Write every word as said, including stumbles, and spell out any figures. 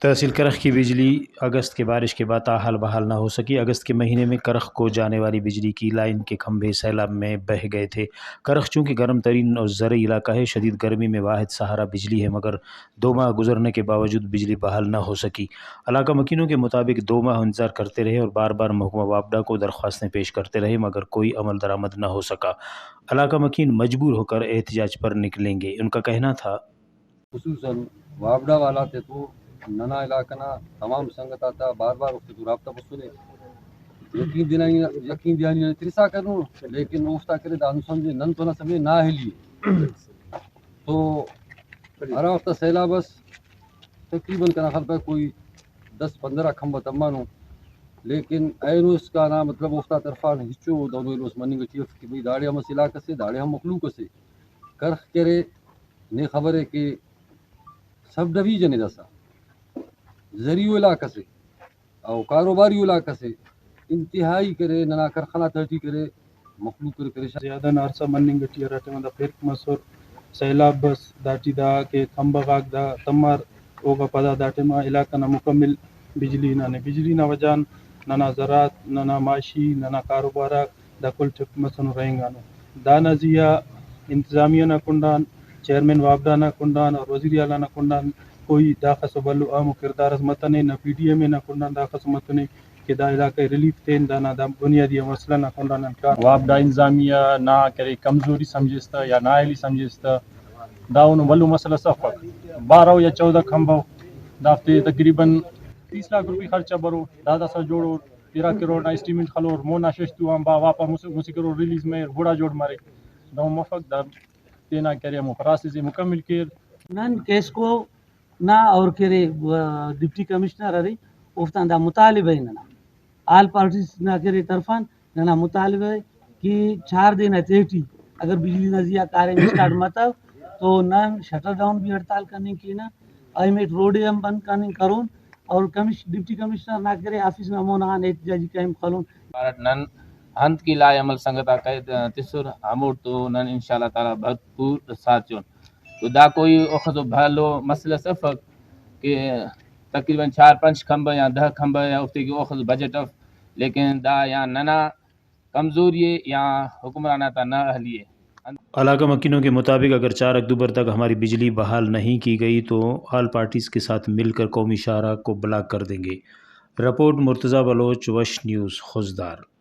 تحصیل کرخ کی بجلی اگست کے بارش کے بعد تاحال بحال نہ ہو سکی۔ اگست کے مہینے میں کرخ کو جانے والی بجلی کی لائن کے کھمبے سیلاب میں بہہ گئے تھے۔ کرخ چونکہ گرم ترین اور زرعی علاقہ ہے، شدید گرمی میں واحد سہارا بجلی ہے، مگر دو ماہ گزرنے کے باوجود بجلی بحال نہ ہو سکی۔ علاقہ مکینوں کے مطابق دو ماہ انتظار کرتے رہے اور بار بار محکمہ واپڈا کو درخواستیں پیش کرتے رہے، مگر کوئی عمل درآمد نہ ہو سکا۔ علاقہ مکین مجبور ہو کر احتجاج پر نکلیں گے۔ ان کا کہنا تھا، خصوصاً واپڈا والا تے تو ننا علاقہ نا تمام سنگت آتا بار بار اوفتے تو رابطہ بسنے، یقین دینانی، یقین دینانی ترسا کرنو، لیکن اوفتا کرے دا ہندن سمجھے نن تو نہ سمجھے نااہلی ءِ۔ تو ہرا وخت سیلاب اس تقریباً کنا خیال پہ کوئی دس پندرہ کھمبہ تمانو، لیکن اینو اسکانا مطلب اوفتا طرفان ہچو دہنو ایلو اس مننگ ٹی اف کہ بھئی داڑے ہم اس علاقہ سے، داڑے ہم مخلوق اسے۔ کرخ کہ ارے، نے خبرے کہ سب ڈویژن ءِ داسہ زرعی علاقہ سے او کاروباری علاقہ سے، انتہائی کرے ننا کرخ ئنا تہٹی کرے مخلوق کرے پریشان۔ زیادہ نا عرصہ مننگ ٹی ہرا ٹائما دا پرک مسر، سیلاب بس، داٹی دا کہ کھمبہ غاک دا تمار، اوکا پدا دا ٹائما علاقہ نا مکمل بجلی ہنانے۔ بجلی نا وجہ آن ننا زراعت، ننا معاشی، ننا کاروبار آک دا کل ٹھپ مسنو، رہینگانو۔ دانا زیہا انتظامیہ نا کنڈان، چیئرمین واپڈا نا کنڈان اور وزیر اعلیٰ نا کنڈان کوئی داخس و بھلو اہم و کردار اس متنے، نہ پی ڈی ایم اے نا کنڈان داخس و متنے کہ دا علاقہ ءِ ریلیف تین، دانا دا بنیادی آ مسئلہ نا کنڈان آن کان۔ واپڈا انتظامیہ نا کرے کمزوری سمجھس تہ یا نااہلی سمجھس تہ، دا اونا بھلو مسئلہ اس افک۔ بارہ یا چودہ کھمبہ ءُ، دافتے تقریباً تیس لاکھ روپی خرچہ برو، دا داسہ جوڑور، ارا کرور نا اسٹیمیٹ خلور، مونا شش تو آن با واپا مسہ، مسہ کرور ریلیز مریک، گڑا جوڑ مریک۔ دہن مفک، دا تینا کرے ہمو پراسس ءِ مکمل کیر۔ نن کیسکو نا اور کہ ارے، آ، ڈپٹی کمشنر ارے، اوفتان دا مطالبہ ءِ ننا۔ آل پارٹیز نا کہ ارے طرفان ننا مطالبہ ءِ کہ چار دے نا تہٹی اگر بجلی نا زیہا کاریم اسٹارٹ متو تو نن شٹر ڈاؤن بھی ہڑتال کننگ کینہ، آئی میٹ روڈ ءِ ہم بند کننگ کرون اور کمش-، ڈپٹی کمشنر نا کہ ارے آفس نا مونا غان احتجاجی کیمپ خلون۔ پارٹ نن انت کہ لائحہ عمل سنگت آک تسر، ہموڑتو نن انشاءاللہ تعالیٰ بھرپور ساتھ ایون۔ تو دا کوئی اوخسو بھلو مسئلہ اس افک کہ تقریباً چار پنچ کھمبہ یا دہ کھمبہ یا اوفتے کہ اوخسو بجٹ اف، لیکن دا یا ننا کمزوری ءِ یا حکمران آتا نااہلی ءِ۔ علاقہ مکینوں کے مطابق اگر چار اکتوبر تک ہماری بجلی بحال نہیں کی گئی تو آل پارٹیز کے ساتھ مل کر قومی شاہراہ کو بلاک کر دیں گے۔ رپورٹ مرتضی بلوچ، وش نیوز، خضدار۔